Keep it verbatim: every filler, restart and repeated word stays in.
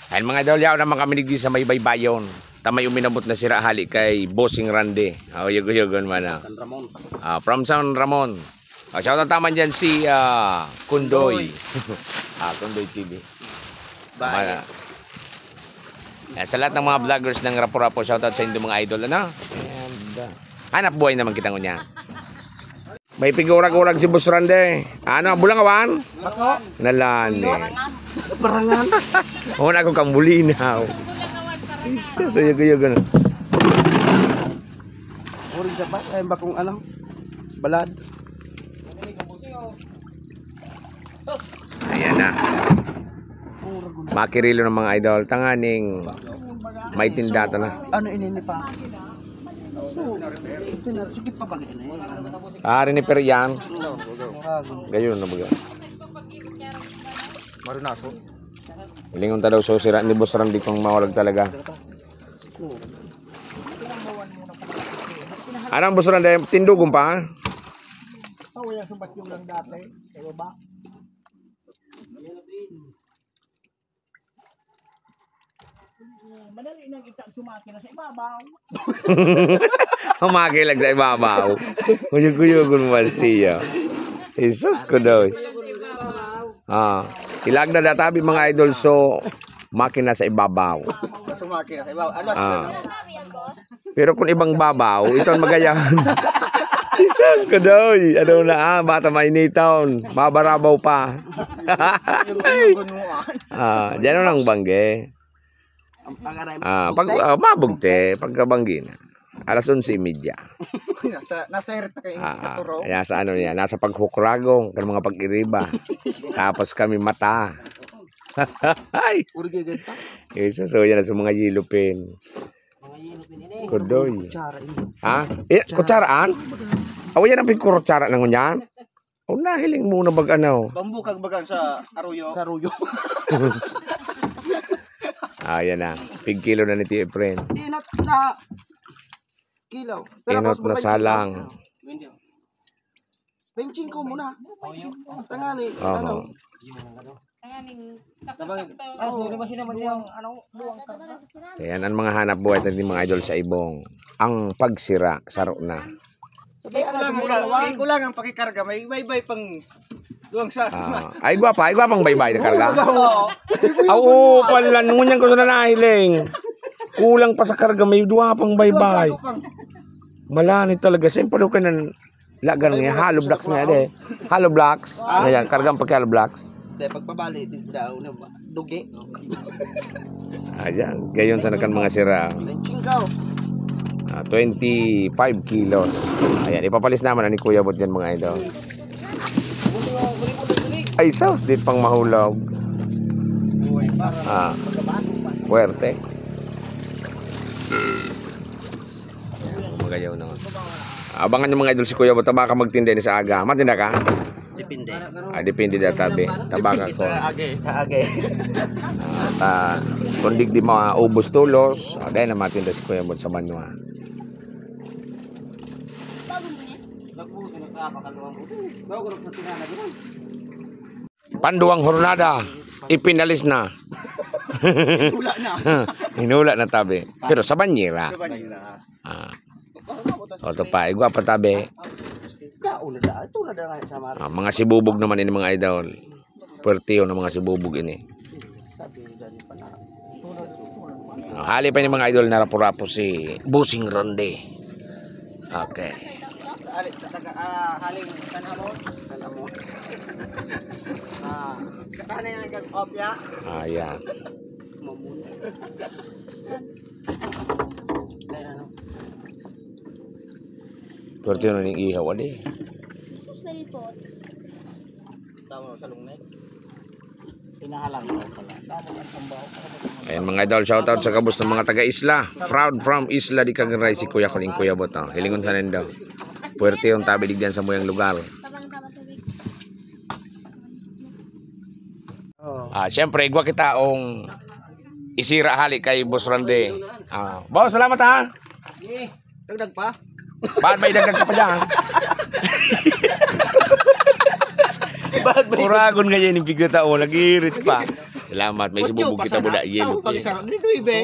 Ayan, mga idol, yaon naman kami digdi sa may baybayon. Ta may uminabot na sira hali kay Bossing Randy. Ah, uyog-uyogon man, ah. San Ramon. Ah, from San Ramon. Ah, shoutout naman dyan si, ah, Kundoy. Ah, Kundoy T V. Bye. Mala-, eh, sa lahat ng mga vloggers ng Rapu-Rapu, shoutout sa indo, mga idol, ano? And, ah, hanap buhay naman kita ngunyan. May pigurag-urag si Boss Randy. Ano, bulangawan? Bako. Nalani. Barangan. Una ko kang bulinaw. Isa sa yugo-yugo na. Uri sa ba? Ay, bakong ano? Balad. Ayan na. Makirilo ng mga idol. Tanganing may tinda ta na. Ano inini pa? So, ito na, sige pa ba yan eh? Ah, rin ni Pero yan. Gayon na ba yan? Marunaso. Lingon ta daw, so sira ni Boss Randy kung mawalag talaga. Anong Boss Randy? Tindugon pa? Pawala sa batyo lang dati. Sa baba. Madali nang itag sa makina sa ibabaw. Ang makilag sa ibabaw. Kuyog-kuyogon mo, Bastiya. Jesus ko daw. Ah, ilag na databi, mga idol. So, makina sa ibabaw. Sa makina sa ibabaw. Ano, ah. Pero kung ibang babaw, ito ang magayan. Jesus ko daw. Ano na, ah, bata mainiton. Babarabaw pa. Yung, yung gunuan. Ah, diyan ang bangge. Ang pangaray mo, ah, pag, bugte? Ah, mabugte, pagkabanggi na. Alas onse y media. Nasa, nasa irit na kayo, ah, ah, katurong. Kaya sa ano niya, nasa paghukragong, kan mga pag-iriba. Tapos kami mata. Ay! Urgigit pa. Jesus, so yan, sa mga yellow pin. Mga yellow pin, ini. Kudoy. Kutsara, ini. Ha? Eh, kutsaraan? Awa yan ang pigkurutsara na ngunyan? O, nahiling mo na bag ano? Bambukag bagang sa aruyo. Sa aruyo. Ah, yan na. Pigkilo na ni Tio Efren. Inot na kilo. Pero inot na salang. Benching ko muna. Tangani, oho. Ano? Tanganing sakto-sakto. Ah, sorry, masi naman yung ano, buwang karga. Ayan ang mga hanap buhay natin, mga idol, sa ibong. Ang pagsira, saro na. Di ko lang ang, di ko lang ang pakikarga, may, may, may pang duwang sa. Ah, ay, gwapa, ay, gwapang baybay na karga. Oo. Aw, oo, pala, ngunyan ko na nahiling. Kulang pa sa karga, may duwa pang baybay. Duwang sa pang. Malani talaga. Siyempre, okay na, lagan niya, hollow blocks niya, de. Hollow blocks. Ah. Ayan, kargang pagka hollow blocks. Di, pagpabali, di daw na ba? Dugi. Ayan, gayon sa nakan mga sira. Benching ka, oh. Ah, twenty-five kilos. Ayan, ipapalis naman ni Kuya Bot dyan, mga idol. Ay, sus, di pang mahulog. Ah, puwerte. Ayan, magayaw na nga. Abangan yung mga idol si Kuya Bot, tabaka magtinda ni sa aga. Matinda ka? Depende. Ah, depende na tabi. Tabaka ko. Sa agi, sa agi. Ah, ta, kung digdi maubos tolos, ah, dahil na matinda si Kuya Bot sa banwa. Panduwang hornada, ipinalis na. Hinula na. Hinula na tabi. Pero sa banyera. Sa banyera. Ah. O, ito pa, igwa pa tabi. Kaon na da. Ito na da nga sa Mara. Ah, mga sibubog naman ini, mga idol. Puwertiho na mga sibubog ini. Sabi, dali pa na. Ah, hali pa ini, mga idol, na rapo-rapo si Bossing Ronde. Okay. Hali sa taga, ah, haling San Amor. San Amor. Ah, katana yan, kag opya. Ah, yeah. Mamun. Ay, ano? Puwerte na ning ihaw, adi. Sus, nalipot. Tama, sa lungnay. Pinahalang ko pala. Tama ang tambaw. Ayan, mga idol, shoutout sa gabos ng mga taga-isla. Proud from Isla de Cagaray, si Kuya Kuling, Kuya Bot, oh. Hilingon sa nindo. Puwerte yung tabi digyan sa muyang lugar. Tabang-tabang tubig. Oo. Ah, siyempre, igwa kita ong isira hali kay Boss Randy. Ah, boss, salamat, ha. Dagdag pa? Ba't may dagdag ka pa dyan? Ba't may Uragon nga yan, yung pigtataon, nag-iirit pa. Salamat. May Otso, sububog kita pasarap. Buda, yellow. Tao, pag-isarap. Ni nuebe.